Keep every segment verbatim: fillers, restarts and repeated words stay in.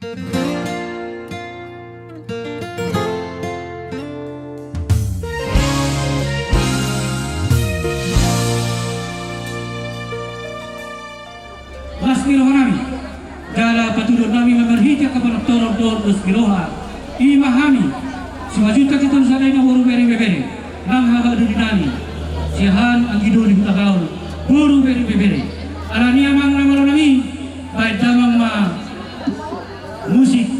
Las ni roha nami, jala patuduhon nami ma marhite angka panortoron dohot dos ni roha, i ma hami Simanjuntak Sitorus Sadaina boru Bere Bebere, nang habadoli nami, siahaan anggi doli Hutagaol boru Bere Bebere. Alani i amang na malo nami, baen damang ma musik.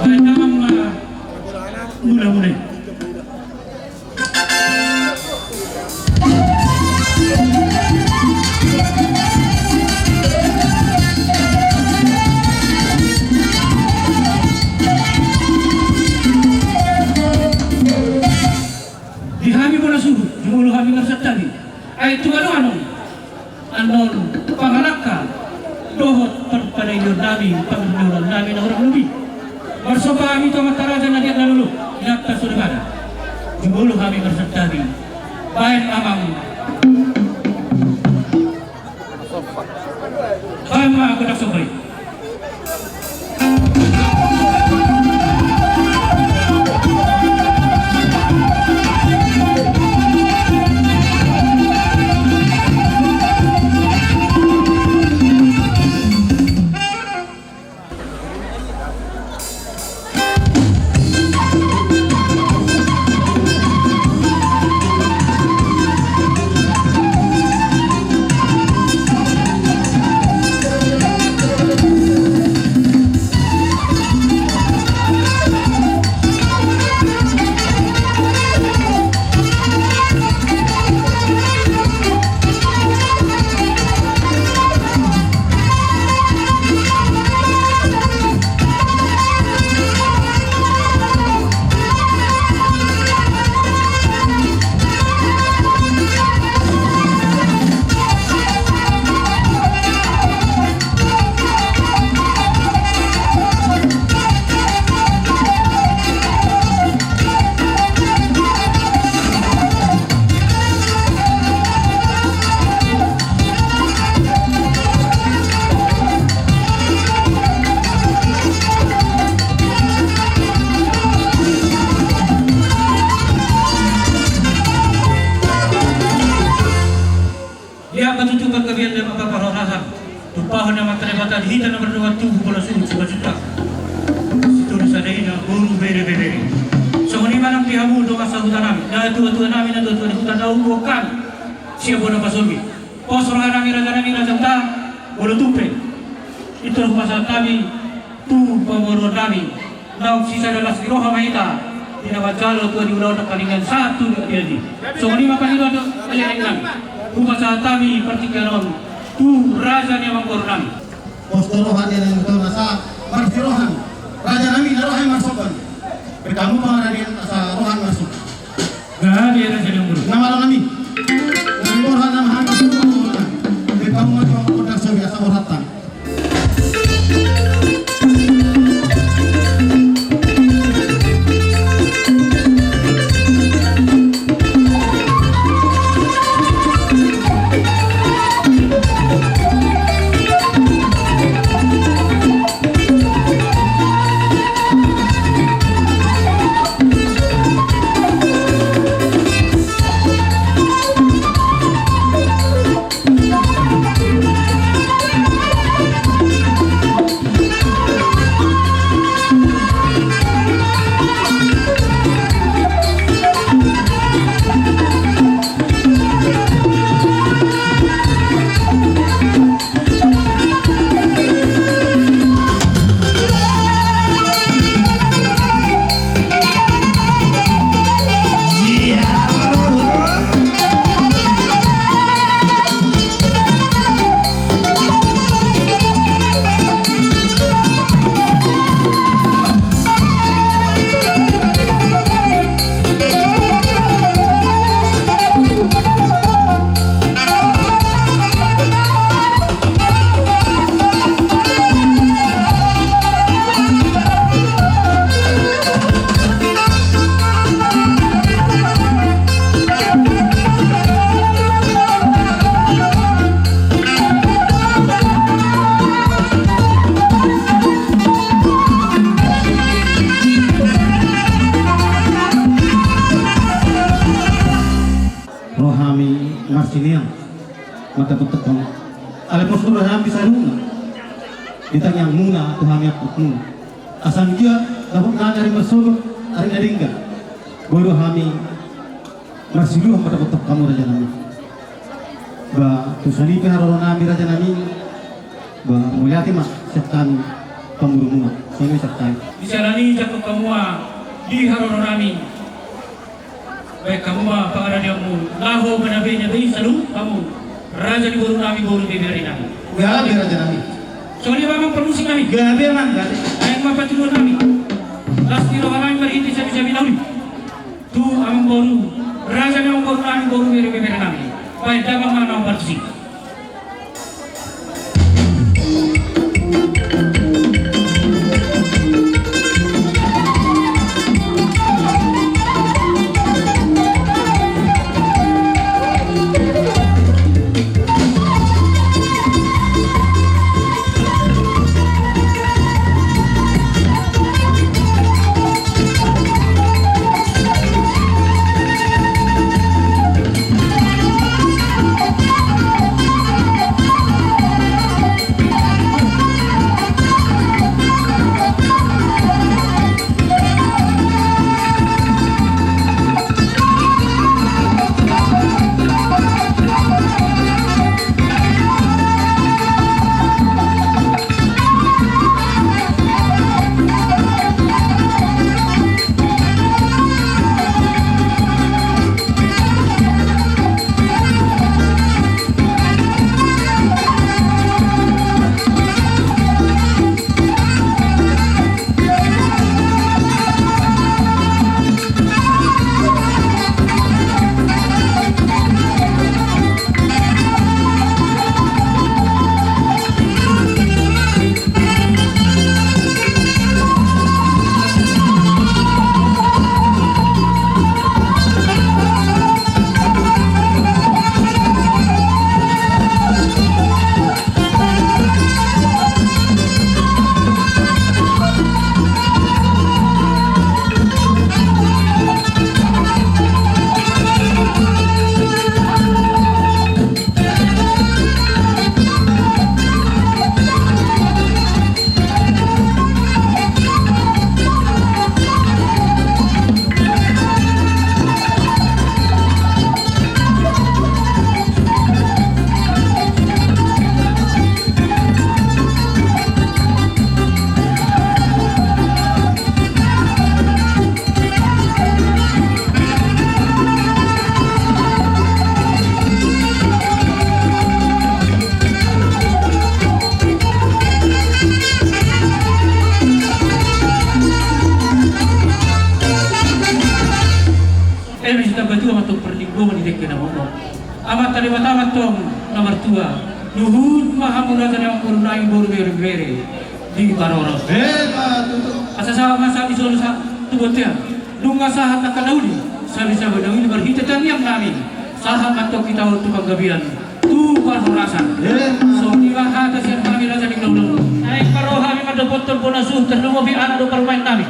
Baen damang ma mula-mula. Di hami bona suhut, jumolo hami marsantabi. Ai tung adong annon pangalangka dohot parpadaidaion nami, pangidoan nami na hurang lobi. Marsomba hami tu Amanta Raja na liat na lolo, inanta soripada. Jumolo hami marsantabi. Baen amang. Baen ma gondang somba i. Ia patutupan gabean na mangkaparhorasan, tumpahon ni Amanta Debata di hita na mardongan tubu bola suhut Simanjuntak Sitorus Sadaina boru Bere Bebere. Songon i ma nang di hamu dongan sahuta nami, na tua-tua nami, na tua-tua ni huta na umbokan sian bona pasolmi. Pos roha nami raja nami, raja huta, molo tung pe pintor hupasahat hami tu pamoruon nami, naung sisada las ni roha ma hita di na manjalo tua ni ulaon nangkaningan sahat tu diadi. Songon i ma pangidoan dohot elekelek nami, hupasahat hami partingkian on tu raja ni amangboru nami. Pos do roha ni elekelek nami, asa marsirohan raja nami na roha i marsomba. Baen hamu pangaradian asa roha i marsomba. Gabe raja ni amangboru. Na malo nami. Nami borhat nama hami. Baen hamu ma gondang somba i asa borhat hami. Dapot tong. Alai pos tu hami saluhutna. Di tangiangmuna tu hami amputmuna. Asa anggiat dapot nami ari marsogot, ari na denggan. Boi do hami marsiluhon ma dapot tong hamu raja nami. Ba tu soni pe haroro nami raja nami. Ba mauliate ma sian hami pamurumuna. Soni sian hami. Di siala ni jangkon hamu ma di haroro nami. Baen hamu ma pangaranionmu laho manabe-nabe saluhut hamu raja ni boru nami, boru ni bebere nami. Gabe raja nami. Songon i ma amang parmusik nami. Gabe amang, gabe. Baen ma patuduhon nami. Las ni roha nami marhite sabi-sabi na uli. Tu amang boru, raja ni amang boru nami, boru ni bebere nami. Baen damang ma na amang parmusik. Eme sitamba tua ma antong parlinggoman di dengke na momo. Amanta Debata ma antong na martua. Luhut ma hamu raja ni amang boru nami, boru bere-bere. Di parhorasan. Asa sahat ma sahat ni solu sahat tu bontean. Nunga sahat angka na uli, sabi-sabi na uli marhite tangiang nami. Sahat ma antong hita on tu panggabean, tu parhorasan. Songon i ma hata sian hami raja ni hulahula. Naeng ma ro hami mandapothon bona suhut, tarlumobi anak dohot parumaen nami.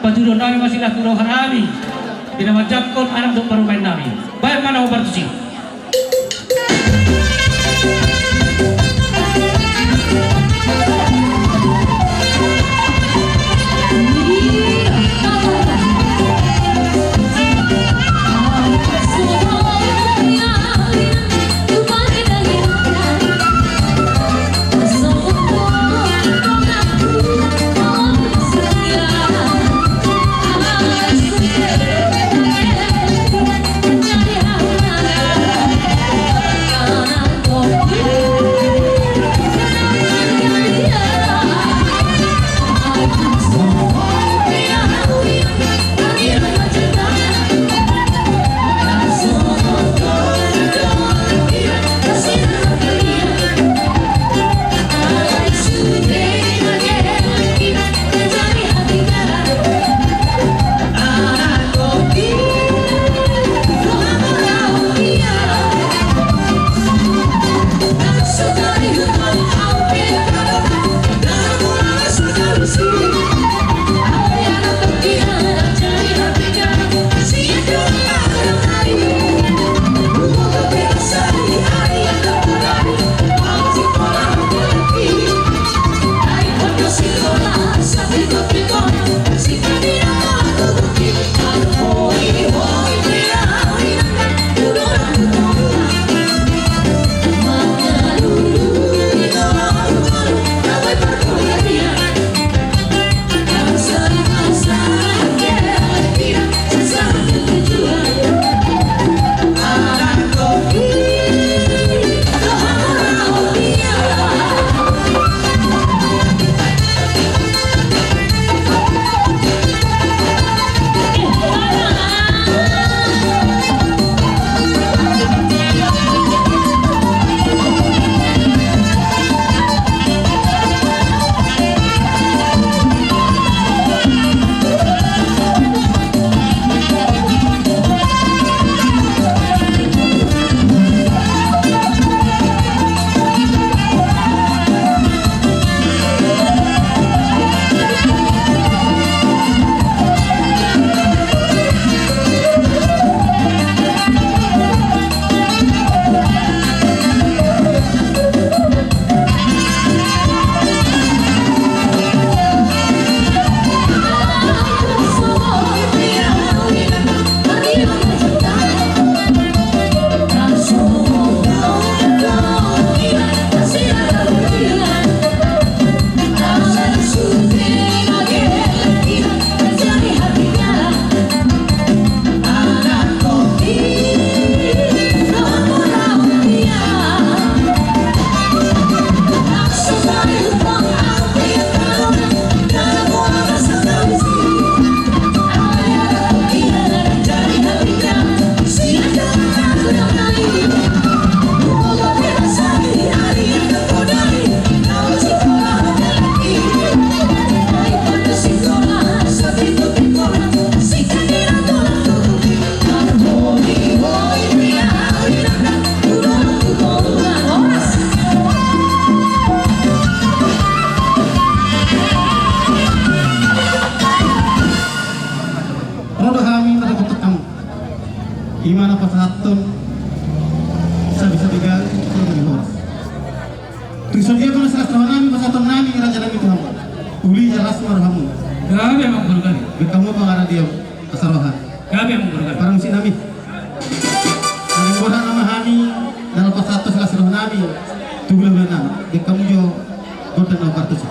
Patuduhon nami ma silas ni roha nami. Di na manjangkon anak dohot parumaen nami. Baen ma na amang parmusik. Pasahathon sabi-sabi gari, sabi-sabi horas. Tung songon dia ma na silas roha nami, pasahaton nami raja nami tu hamu. Uli las ma rohamu. Gabe amang boru nami. Baen hamu pangaradion asa roha. Gabe amang boru nami. Para musik nami. Nami boha nama hami dalam pasahaton silas roha nami tu hula-hula nami. Baen hamu jo gondang na partus.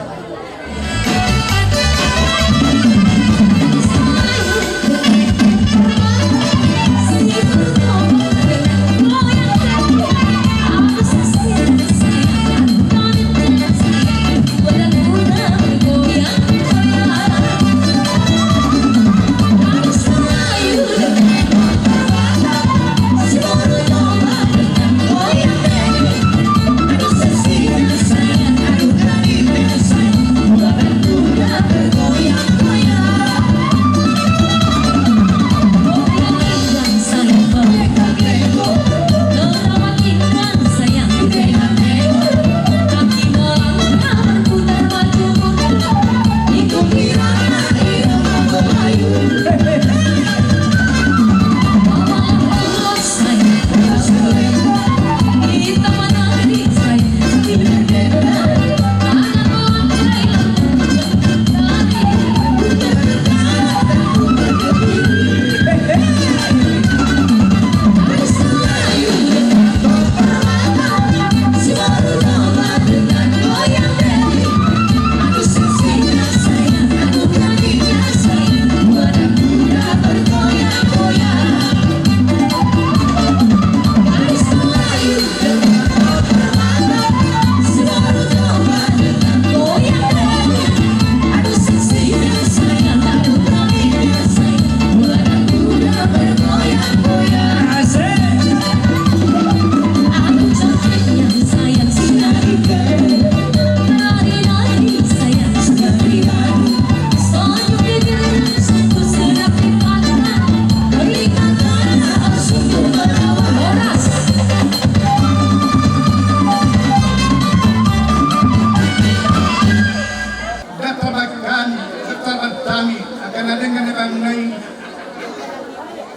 Data bagan, data batami, akan ada yang ada bangunai.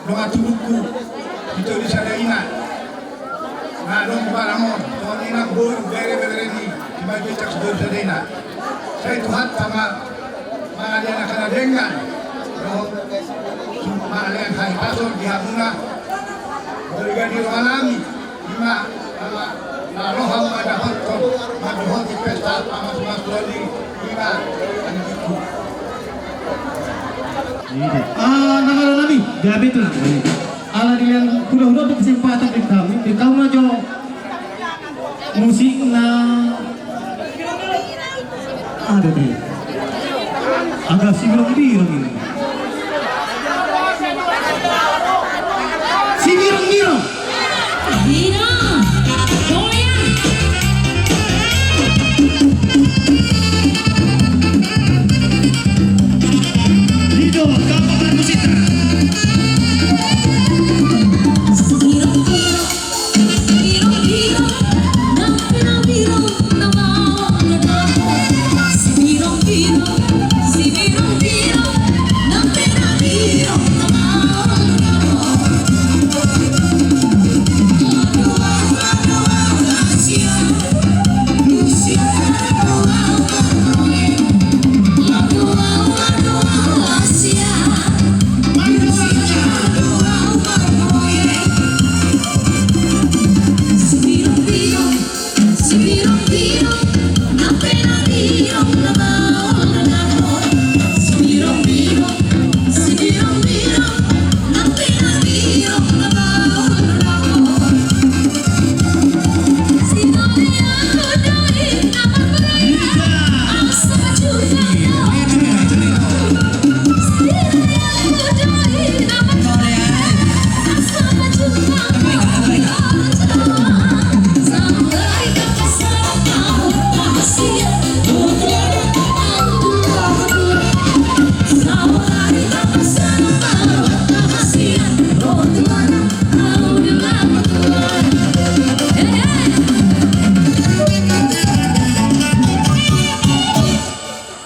Dongan tubuku, ito di sada ina. Na dong barang on, dongan ina boru, bere, bere ni, di baju cak boru sada ina. Sai Tuhanta ma, mangalian akan ada dengan. Dohot, mangalian hai pasol di hamuna. Dari gadi roha nami. Ima, ima, na roha ma dapothon, mandohoti pesta, ama sumas toli, ima, anjingku. Ah, na malo nami, gabe tu nami. Ala di lian kuda-kuda tu kesempatan di kami, di kau na jo musik na Ada dia. Agak sibirong-birong ini. Sibirong-birong. Birong. Goyang. Lido, kau pakai musik. Sibirong-birong.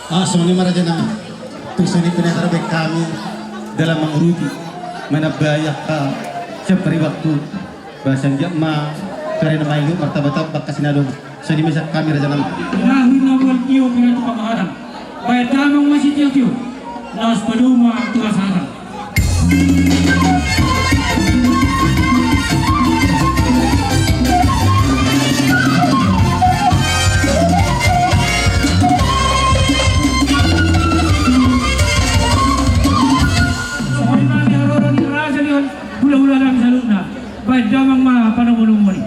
Ah, songon i ma raja nami. Tung songon i pe na tarbahen hami dalam mangurupi, manambai angka Siap bari waktu. Ba sian giat ma bere na mangihut martamba-tamba angka sinadong. Songon i ma sian hami raja nami. Laho na buat tio pinatu pamaharan. Baen damang ma sitio-tio. Laos padomu ma tu hasahatan. Songon i ma di haroro ni raja ni hula-hula nami saluhutna. Baen damang ma panomu-nomuon i.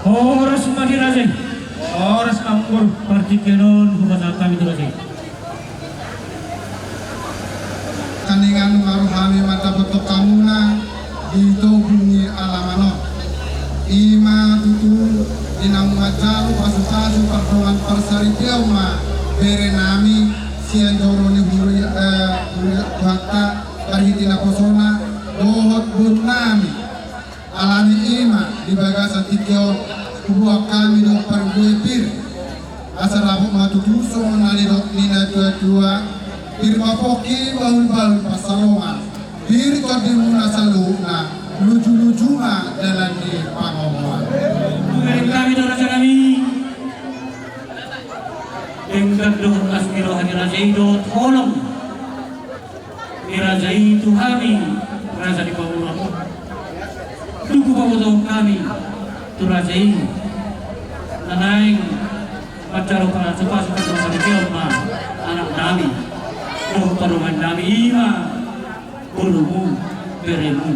Horas ma di raja i. Horas ma amangboru. Partingkian on hupasahat hami tu raja i. Kaningan ma rohami mandapothon hamuna di togu ni alaman on. I ma tutu di na manjalo pasu-pasu pardongan parsaripeon ma bere nami sian joro ni huria, eh, huria Tuhanta, parhite naposona dohot boru nami. Alani i ma di bagasan tingki on huboan hami dohot parbue pir. Asa dapot ma tutu songon na nidok ni natua-tua: Pir ma pongki, bahul-bahul pansalongan, pir tondimuna saluhutna, luju-luju ma dalan ni pangomoan. Hami do raja nami. Denggan dohot las ni roha ni raja i dohot holong ni raja i tu hami, raja ni pamoruon. Dung hupabotohon hami tu raja i na naeng manjalo pasu-pasu pardongan parsaripeon ma anak nami dohot parumaen nami, i ma borumu, beremu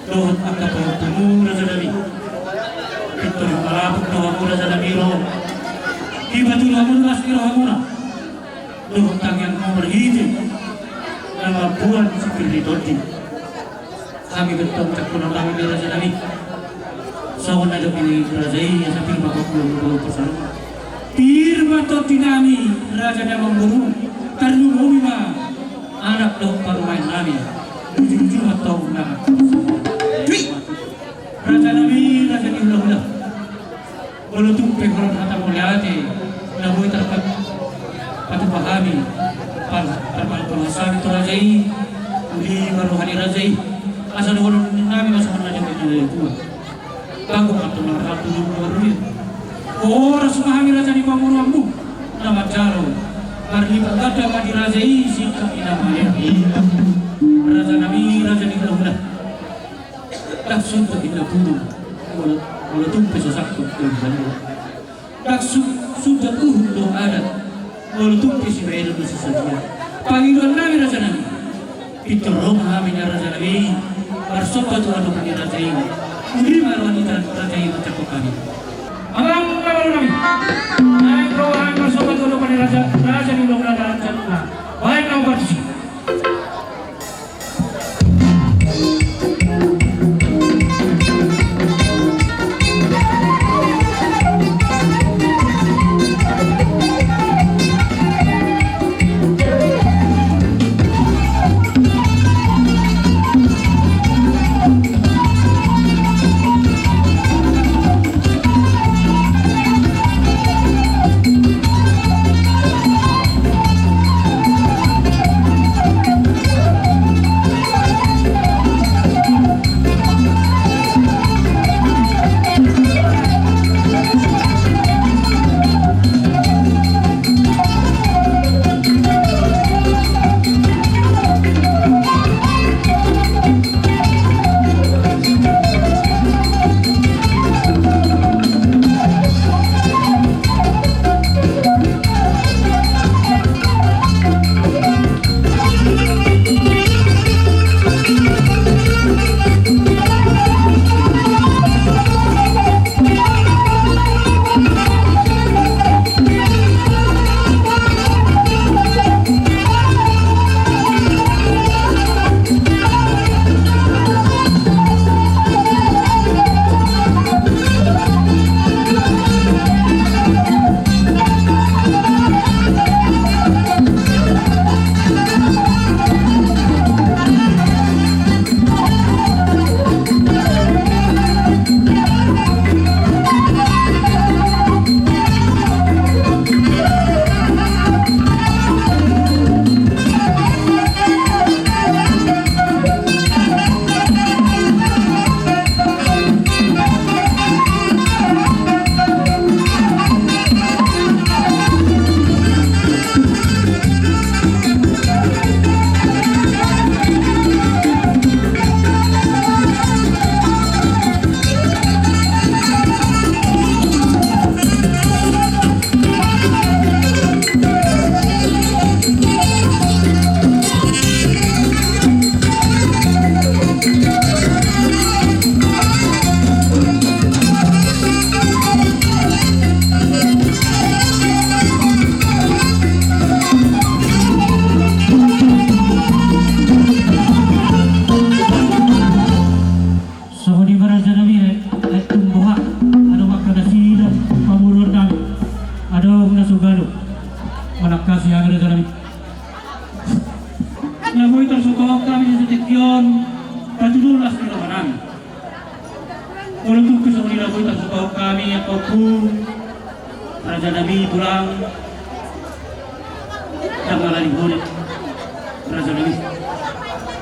dohot angka pahompumu, raja nami. Pintor malapuk do hamu, raja nami, ro. Dipatudu hamu las ni rohamuna dohot tangiangmu marhite na mamboan sipir ni tondi. Hami gantong cangkonon tangan ni raja nami. Songon na nidok ni raja i, asa pir ma pongki, bahul-bahul pansalongan, pir ma tondi nami, raja ni amangboru. Tarlumobi ma anak dohot parumaen nami, luju-luju ma tong na. Raja nami, raja ni hula-hula. Molo tung pe holan hata mauliate na boi tarpatupa hami, par-, parmalas-malas hami tu raja i, uli ma roha ni raja i. Asa dohonon nami ma songon na nidok ni natua-tua: Bagot ma antong na marhaha tu luhut ni parhurian. Horas ma hami raja ni pamoruonmu na manjalo, marlipat ganda ma di raja i singkat ni na mauliate. Raja nami, raja ni hula-hula. Ndang sundat inna pungu molo, molo tung pe so sangkut daun banua. Ndang su-, sundat uhum dohot adat molo tung pe sibahenon dohot sisadian. Pangidoan nami, raja nami, pintor ro ma hami nian, raja nami, marsomba tu adopan ni raja i. Uli ma roha ni raja i manjangkon hami. Amang na boru nami, naeng ro hami marsomba tu adopan ni raja, raja ni hula-hula, raja na baen na uparsi. Na boi tarsomba hami di tingki on, patuduhon las ni roha nami. Molo tung pe songon i na boi tarsomba hami, angka ompu, raja nami, tulang, dang mala di bonek, raja nami.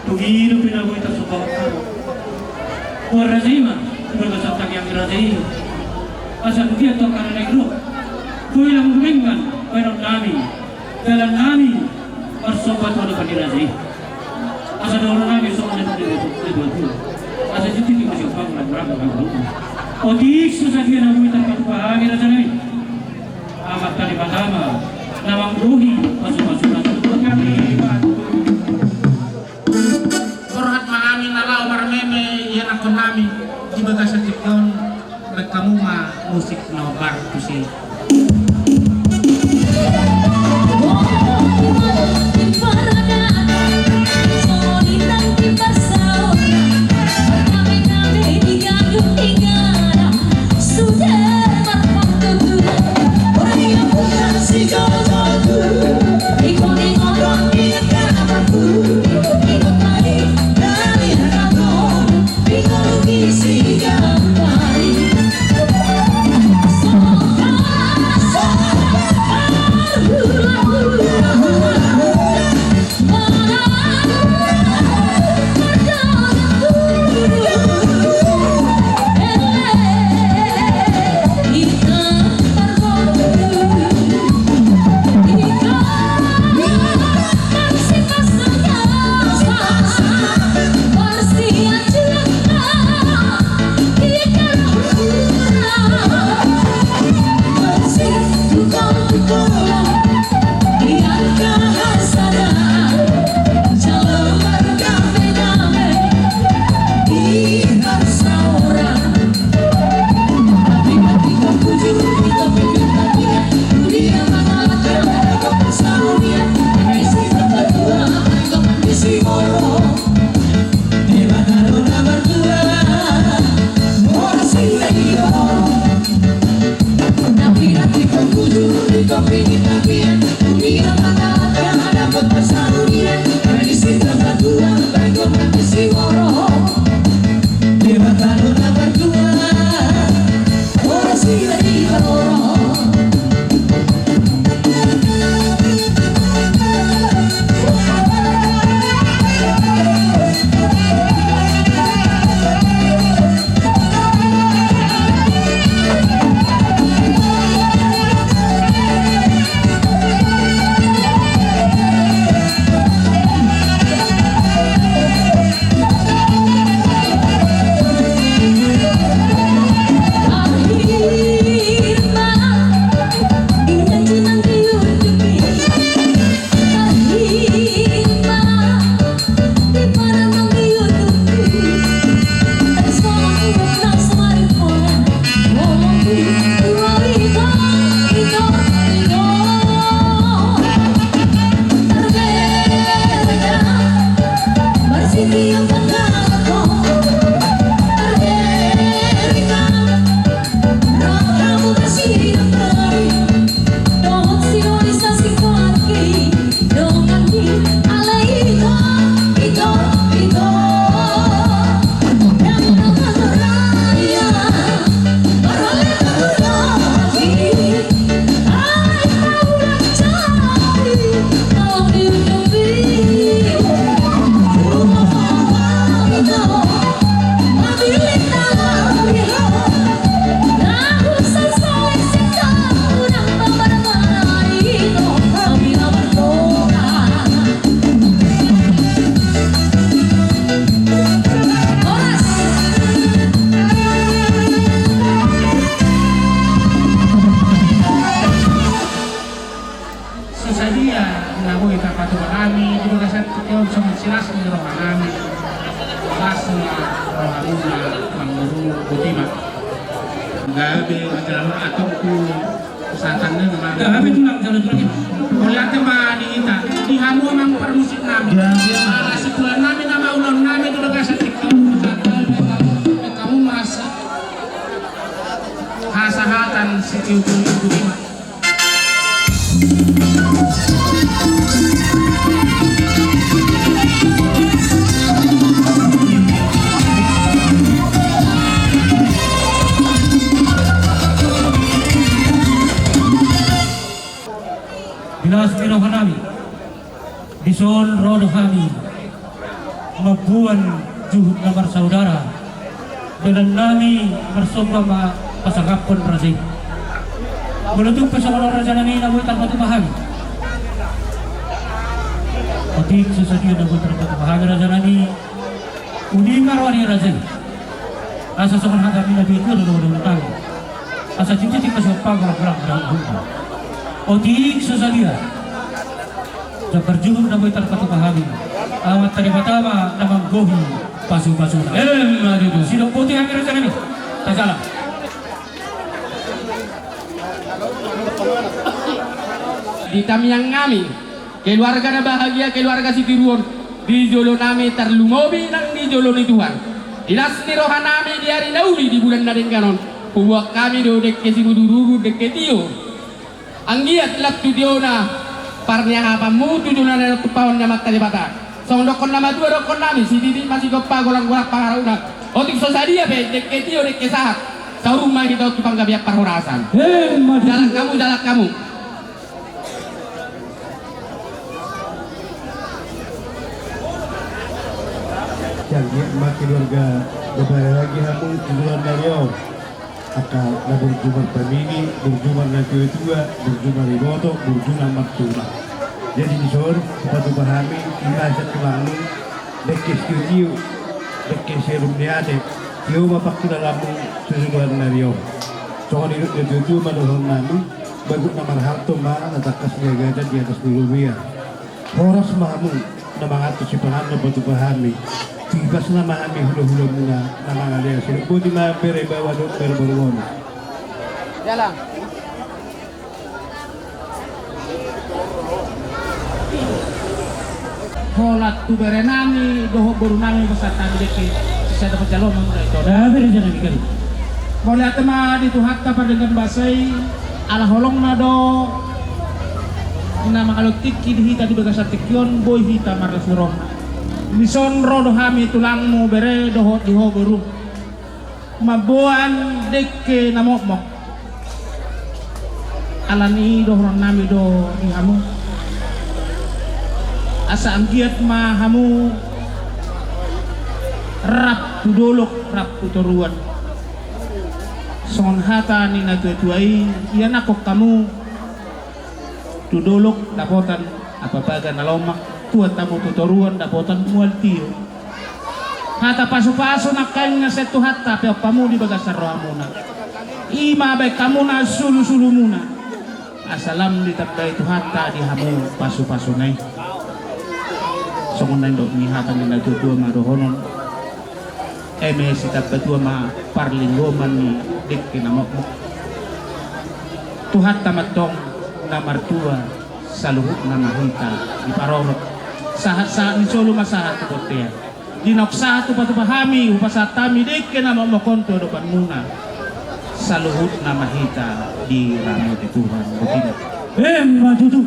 Tung i dope na boi tarsomba hami. Boan raja i ma, di bagasan tangiang ni raja i. Asa tung dia tongka na naeng ro, boi lam dumenggan bahenon nami, dalan nami marsomba tu adopan ni raja i. Asa dohonon nami songon na di, di, di, di, di. Asa juti di masih pang, ragu-ragu, ragu-ragu. Otik so sadia na boi tarpatupa hami, raja nami. Amanta Debata ma na manggohi pasu-pasuna tu hami. Borhat ma hami na laho marmeme ianakhon nami di bagasan tingki on. Baen hamu ma musik na hombar tusi. So sadia na boi tarpatupa hami di bagasan tingki on songon silas ni roha nami. Las ma rohamuna, Amangboru, boti ma. Gabe, antara atong tu satan na memang. Gabe tulang, jalan tulang. Mauliate ma di hita, di hamu amang parmusik nami. Ala sipulan nami na maulon nami di bagasan tingki on. Gabe, gabe, gabe, hamu merasa hasahatan si tingki on, boti ma. Dison ro do hami mamboan juhut na marsaudara, dalan nami marsomba ma pasangaphon raja i. Molo tung pe songon on raja nami na boi tarpatupa hami. Otik so sadia na boi tarpatupa hami raja nami. Uninga roha ni raja i. Asa songon hata ni na binoto do dohonon nami. Asa tintin ma siompa golang-golang. Otik so sadia. Jambar juhut na boi tarpatupa hami. Amanta Debata ma na manggohi pasu-pasuna. Emma tutu. Sidok boti hami raja nami. Tajalang. Di tamiang nami, keluarga na bahagia, keluarga Sitiruon, di jolo nami tarlumobi nang di jolo ni Tuhan. Di las ni roha nami di ari na uli di bulan na denggan on, huboan hami do dengke simudur-udur, dengke tio. Anggiat lam tu tiona parniahapanmu tu jolo na tumpahon ni Amanta Debata. Songon dokkon na matua dokkon nami, sititi ma sigompa golang-golang pangarahutna. Otik so sadia pe dengke tio dengke sahat. Saur ma hita on tu panggabean parhorasan. Emma tutu. Jalang hamu, jalang hamu. Sai anggiat ma keluarga na bahagia hamu tu joloan ni ari on. Angka na burju marpamili, burju marnatua-tua, burju mariboto, burju na martulang. Jadi dison hupatupa hami, ima sian tulangmu, dengke sitio-tio, dengke sialum ni ate, tio ma pangkilalanmu tu joloan ni ari on. Songon nidok ni natua-tua ma dohonon nami, bagot na marhalto ma na tangkas ni agatan di atas ni robean. Horas ma hamu na mangantusi panganon na hupatupa hami. Tibas nama hami hula-hulamuna na mangalean. Sidok boti ma bere baoa dohot bere boru on. Jalang. Holan tu bere nami dohot boru nami, pasahat hami dengke. Sisada pajalo mamulai to. Mauliate ma di Tuhanta pardenggan basa i, ala holongna do na mangalap tingki di hita di bagasan tingki on, boi hita marlas ni roha. Dison ro do hami tulangmu bere dohot di ho boru, mamboan dengke na mokmok. Alani i dohonon nami do di hamu, asa anggiat ma hamu rap tu dolok rap tu toruan. Songon hata ni natua-tua i, ianakhon hamu tu dolok dapotan ampapaga na lomak, tuat hamu tu toruan dapotan mual tio. Hata pasu-pasu nangkaning na sian Tuhanta peop hamu di bagasan rohamuna. Ima baen hamuna sulu-sulumuna, asa lam ditambai Tuhanta di hamu pasu-pasuna i. Songon na nidok ni hata ni natua-tua ma dohonon. Eme sitamba tua ma parlinggoman ni dengke na mokmok. Tuhanta ma antong na martua, saluhutna ma hita diparorot. Sahat-sahat ni solu ma sahat tu bontean. Di naung sahat hupatupa hami, hupasahat hami dengke na mokmok on tu adopanmuna. Saluhutna ma hita diramoti Tuhan. Boti ma. Emma tutu.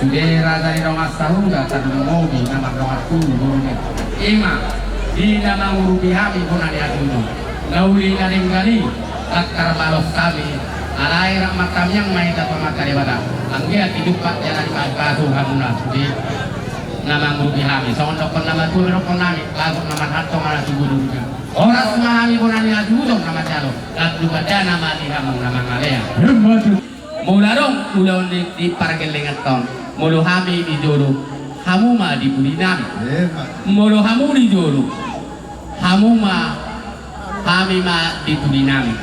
Di raja ni dongan sahuta, tarlumobi na mardongan tubu boruna. Ima, di na mangurupi hami bona ni hatubuton, na uli na denggan i, lantar balos hami, alai rap martamiang ma hita tu Amanta Debata. Anggiat ditumpak jala dipasu-pasu hamuna sude na mangurupi hami. Songon dokkon na matua dohonon nami, bagot na marhalto ma na tubu boruna. Horas ma hami bona ni hatubuton na manjalo, lam tu bada na mati hamu na mangalean. Molo adong ulaon ni, di pargellenganta on, molo hami di jolo, hamu ma di pudi nami. Molo hamu di jolo, hamu ma, hami ma di pudi nami.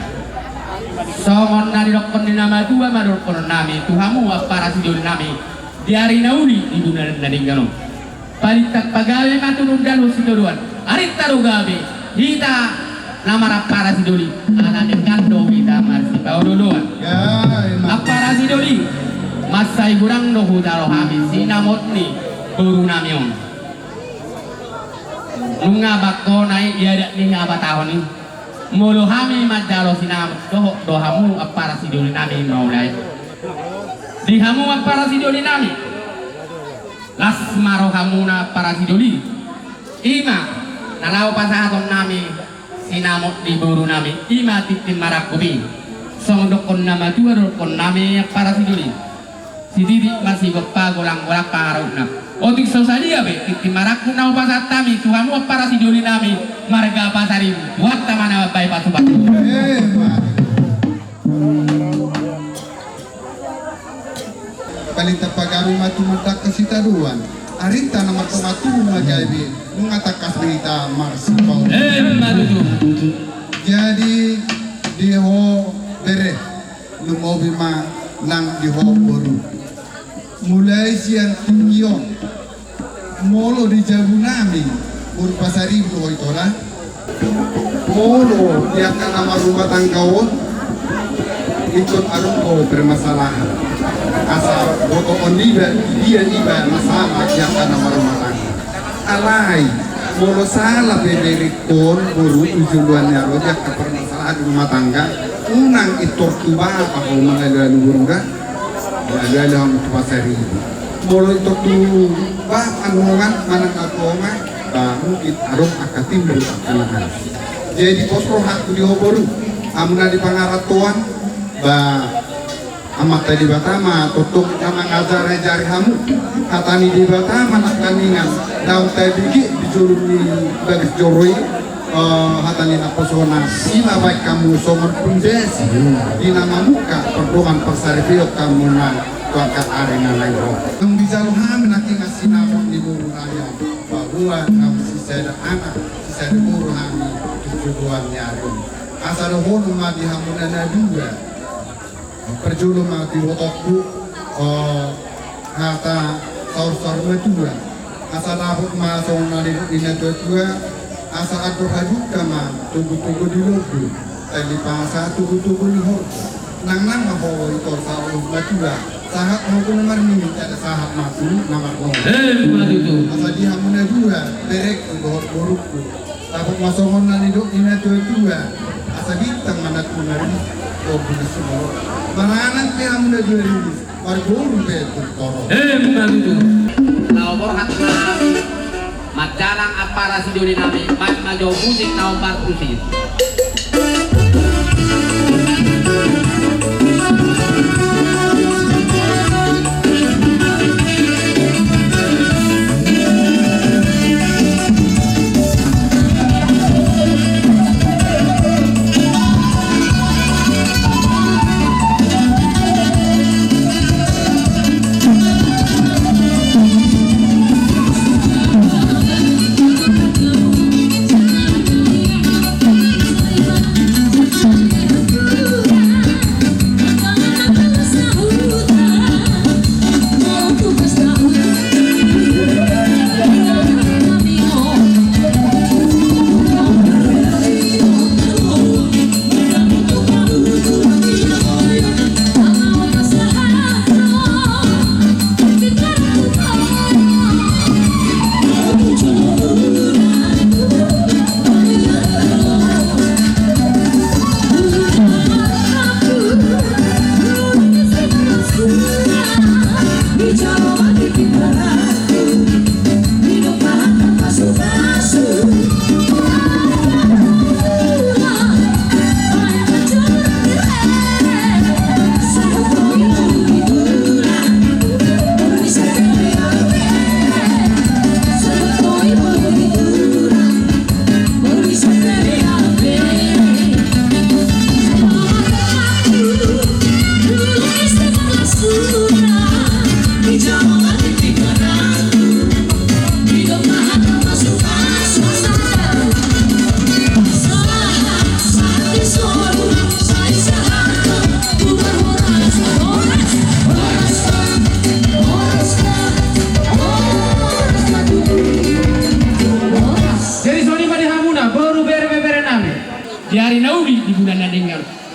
Songon na nidokkon ni na matua ma dohonon nami tu hamu ampara sidoli nami, di ari na uli di bulan na denggan on. Palintak pagabe ma tu hundul sitadoan. Arinta do gabe hita na marampara sidoli, ala denggan do hita marsipaolo-oloan. Ampara sidoli, mansai godang do hujalo hami sinamot ni boru nami on. Nunga bangkona i di adat ni habatahon i. Molo hami manjalo sinamot dohot do hamu ampara sidoli nami mauliate. Di hamu ampara sidoli nami, las ma rohamuna ampara sidoli. Ima na laho pasahaton nami sinamot ni boru nami, ima tintin marangkup i. Songon dokkon na matua dohonon nami ampara sidoli. Sititik ma sigompa, golang-golang pangarahutna. Otik so sadia pe tintin marangkup na hupasahat hami tu hamu ampara sidoli nami marga Pasaribu, buat ma na mambahen pasu-pasu. Palintak pagabe ma tu hundul sitadoan. Arinta na martonga tubu ma gabe, nunga tangkas do hita marsipaolo. Emma tutu. Jadi di ho bere, lumobi ma nang di ho boru. Mulai sian tingki on, molo di jabu nami boru Pasaribu ho ito da. Molo di angka na marrumah tangga on, ingkon adong do permasalahan. Asa botoon iba, dia iba na sala di angka na marrumah tangga. Alai molo sala pe berekon boru tu joloan ni ari on di angka permasalahan di rumah tangga, unang pintor tu bapa ho mangalualu boru da. Mangalualu hamu tu Pasaribu. Molo pintor tu bapa nuaeng manang na tua ma, ba mungkin adong angka timbul angka na. Jadi pos rohangku di ho boru, hamu na di pangarantoan, ba Amanta Debata ma tongtong na mangajari-ajari hamu. Hata ni Debata ma nangkiningan, naung tabege di jolo ni bagas joro i, eh, hata ni naposona, i ma baen hamu songon pundasi di na mamungka pardongan parsaripeon hamu na tu angka ari na laho ro. Naung dijalo hami nangkiningan sinamot ni boru nami on, bahwa hamu sisada anak, sisada boru hami tu joloan ni ari on. Asa dohonon ma di hamuna na dua. Parjolo ma di hotongku, eh, hata saur-saur matua. Asa dapot ma songon na nidok ni na tua-tua, asa andor hajuka ma togu-togu ni lombu, talipasa togu-togu ni horbo. Nangnang ma ho ito saur matua, sahat ma ho tu na marnini, jala sahat ma tu na marnono. Emma tutu. Asa di hamuna dua, berengku dohot borungku. Dapot ma songon na nidok ni na tua-tua, asa bintang ma na tu na ri, o bulu sumur. Maranak pe hamuna dua ribu, marboru pe tu toro. Emma tutu. Laho borhat nami manjalang ampara sidoli nami, baen ma jo musik na hombar tusi.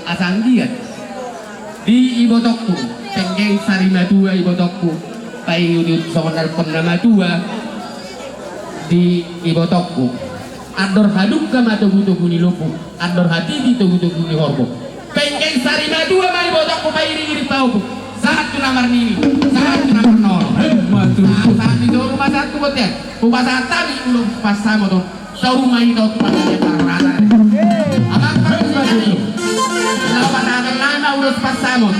Asa anggiat di ibotongku, penggeng sari matua ibotongku, paihutihut songon na dokkon na matua di ibotongku. Andor hadungka ma togutogu ni lombu, andor hatiti togutogu ni horbo. Penggeng sari matua ma ibotongku, pairingiring pahompu, sahat tu na marnini, sahat tu na marnono. Sahat ni toru ma sahat tu bontean. Hupasahat hami ulos pansamot on. Saur ma hita tu parhata parhata. Abang parhata. Laho pasahaton nami ma ulos pansamot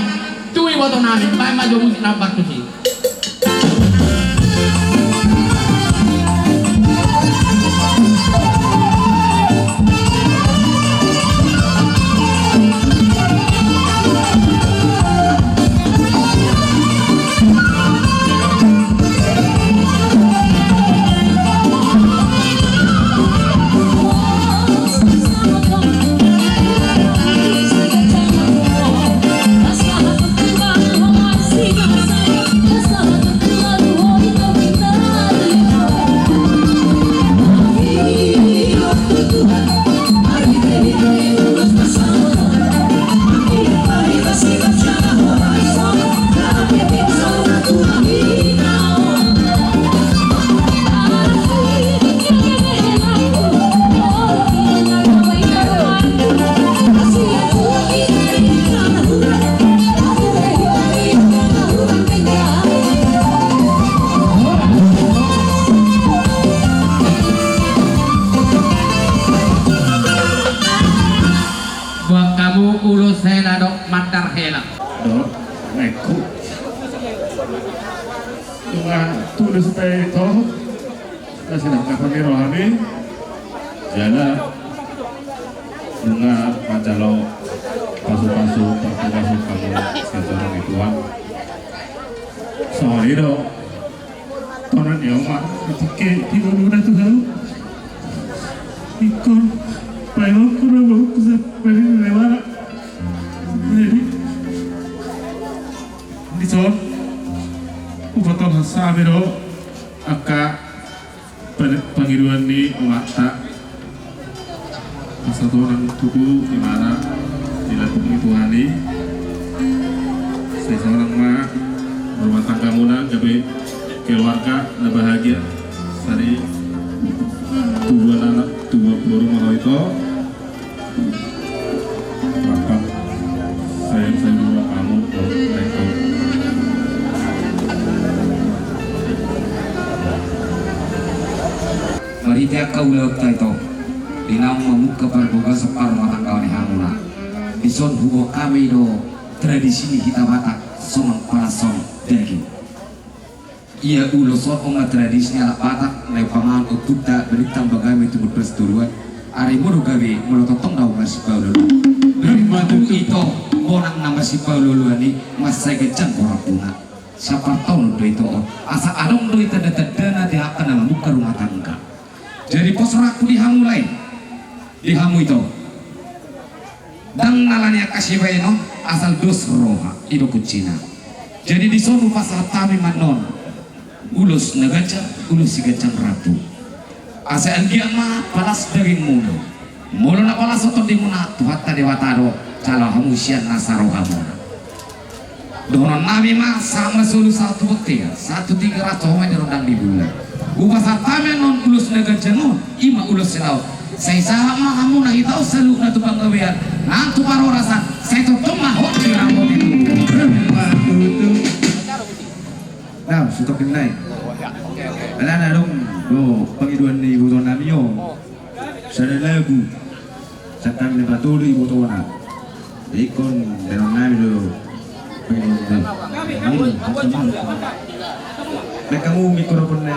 tu iboto nami, baen ma jo musik na partusi. Buat hamu ulos hela dohot mandar hela. Dohot, nengku. Nunga tudos pe ito. Nunga sinangkap ni roha ni. Jala nunga manjalo pasupasu, pasupasu hamu sian Tuhan. Songon i do. Tona ni oma, ketika di uluna tu hau. Ingkon paingonku do bohongku sampe di lewara. Jadi dison hupatorang hami do angka pangidoan ni omanta. Asa tonang tutu imana dilantungi Tuhan i. Sai saonang ma rumah tanggamuna gabe keluarga na bahagia. Sari tubuan anak tubuan boru ma ho ito. Rangkap. Sayang sayang dua kamu. Marhite angka ulaonta ito, di naung mamungka parbagason parrumatanggaon ni hamuna. Dison huboan hami do tradisi ni hita Batak songon palashon daging. Ia ulos on ma tradisi ni halak Batak na pamangan ompunta berintang bagame tumundalhon toruan. Ari molo gabe molo tongtong na marsipaolo-oloan. Berintang ito bonang na marsipaolo-oloan i mansai ganjang do rampuna. Sapartaon do ito on asa adong do i tanda-tandana di angka na mamungka rumah tangga. Jadi pos rohangku di hamu lae, di hamu ito. Ndang na ala ni angka sibahenon asal dos roha, i do kuncina. Jadi dison hupasahat hami ma annon ulos na ganjang, ulos siganjang rambu. Asa anggiat ma palas dagingmuna. Molo na palas tondimuna, Tuhanta Debata do jalo hamu sian nasa rohamuna. Dohonon nami ma sahat ma solu sahat tu bontean, sahat tu Tigaras, sahat ma di rondang ni bulan. Hupasahat hami annon ulos na ganjang on, i ma ulos silaon. Sai sahat ma hamu na hita on saluhutna tu panggabean nang tu parhorasan, sai tongtong ma hot di rambu ni tubu. Nah, sutok inna i. Alana adong do pangidoan ni iboto nami on. Sada lagu. Sangkap ni patolu ibotona. Ingkon baenon nami do. Baen hamu mikroponna.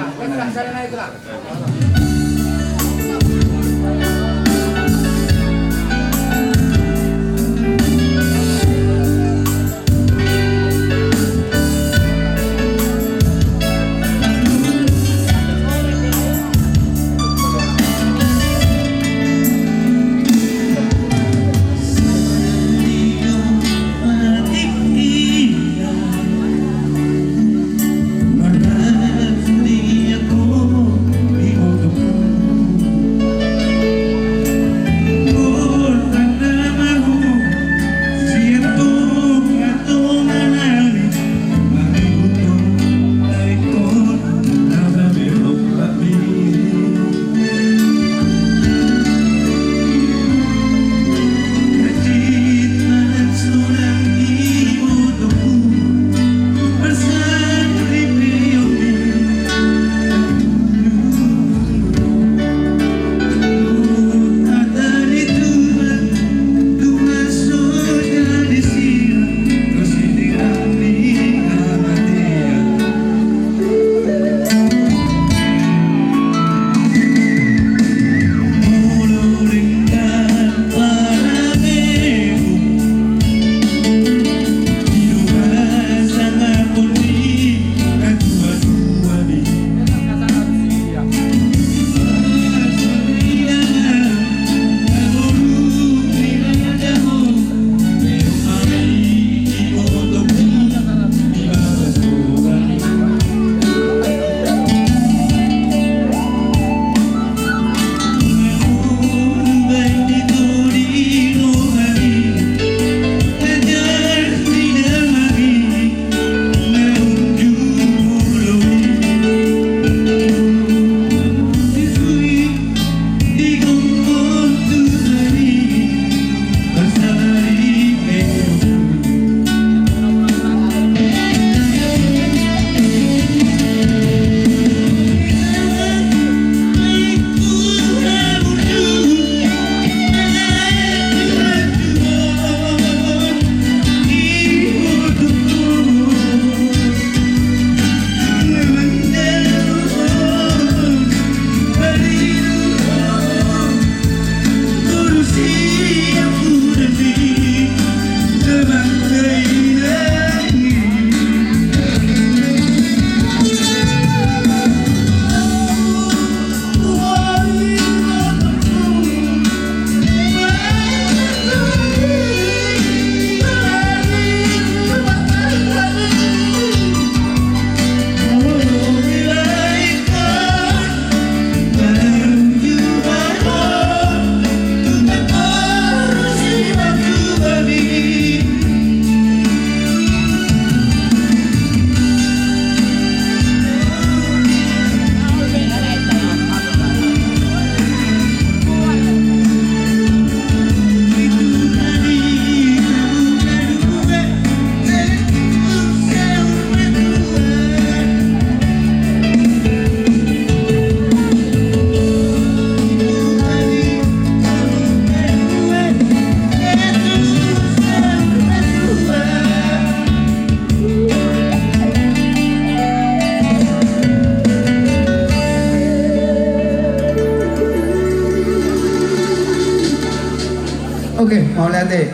Mauliate.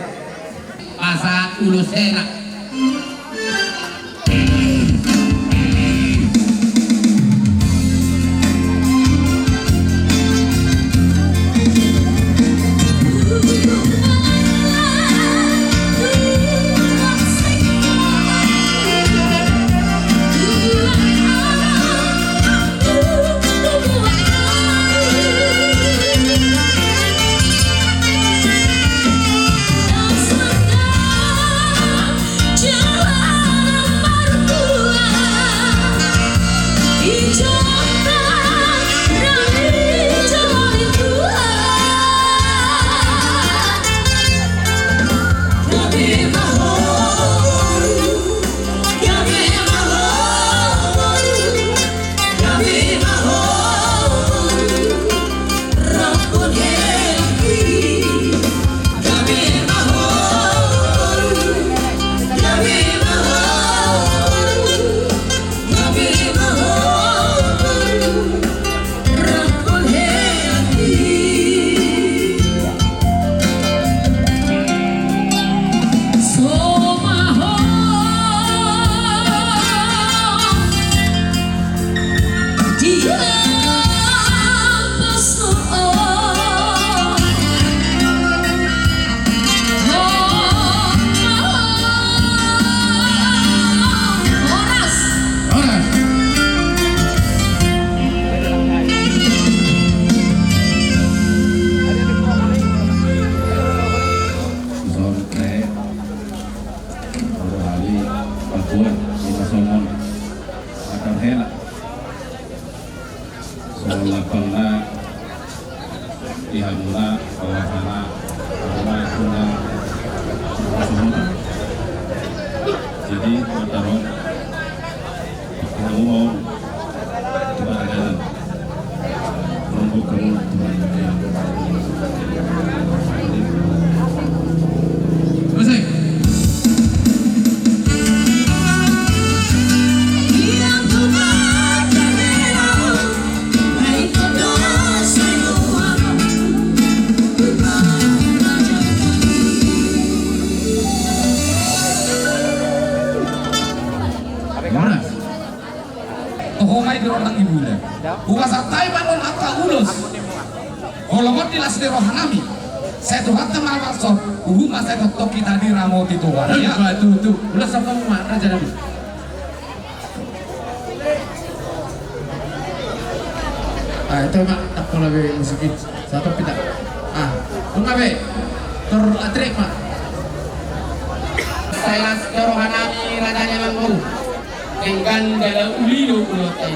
Pasahat ulos hela. Ison, eh, baru hali, pakuan, ima songon, akan hela. Songon lapangna, di hamuna, bahwasana, hamuna, hamuna, hamuna. Jadi, mataron, hamuna, hamuna. Toho ma i di roha ni hulahula. Hupasahat hami ma on angka ulos. Holongon ni las ni rohanami. Sai Tuhanta ma na mangkorhon, uhum ma sai tongtong hita diramoti Tuhan. Ia, betul, betul. Ulos apa ma, rajanami? Ah, itu ma, tak pola be musik i. Satu pita. Ah, nunga be. Tor atrik ma. Sai las ni rohanami, raja ni amangboru. Denggan jala uli do ulaonta i.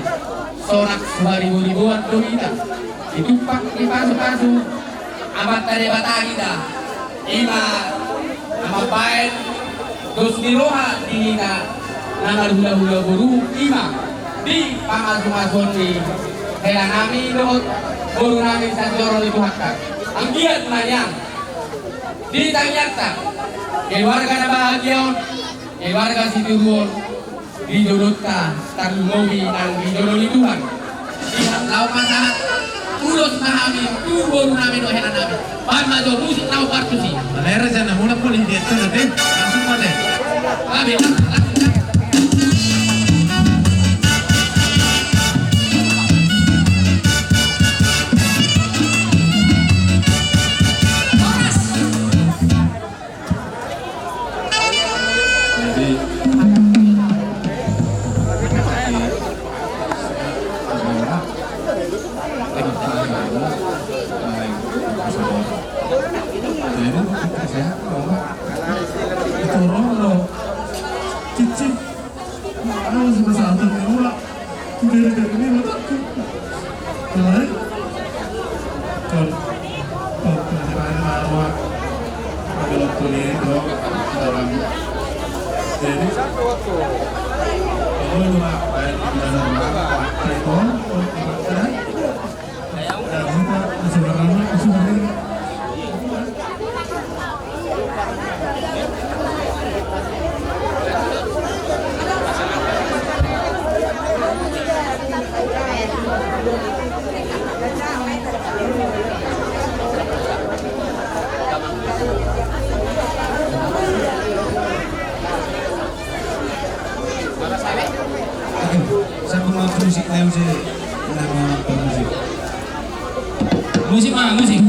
Sorak suharibo-riboan do hita ditumpak di pasu-pasu Amanta Debata hita. Ima na mambahen dos ni roha di hita na marhulahula boru, ima di pamasu-masuon ni helanami dohot borunami sanjoro ni Tuhanta. Anggiat ma nian di tangiangta keluarga na bahagia on, keluarga sitiruon, di jolonta tarlumobi nang di jolo ni Tuhan. Di laho pasahat ulos ma hami tu borunami dohot helanami. Baen ma jo musik na hombar tusi. Alai raja na mulak mulak di atas na te. Langsung ma te. Kami langsung. Jadi, jadi, itu orang lo cicip. Awas, masa atur ni ula. Gara-gara ni mataku. Alai. Kon. Kon, kon, kon, kon, kon. Jadi, ini ula, baik, kita sama, baik, kon, kon, kon. Musik, musik. Musik ma, musik.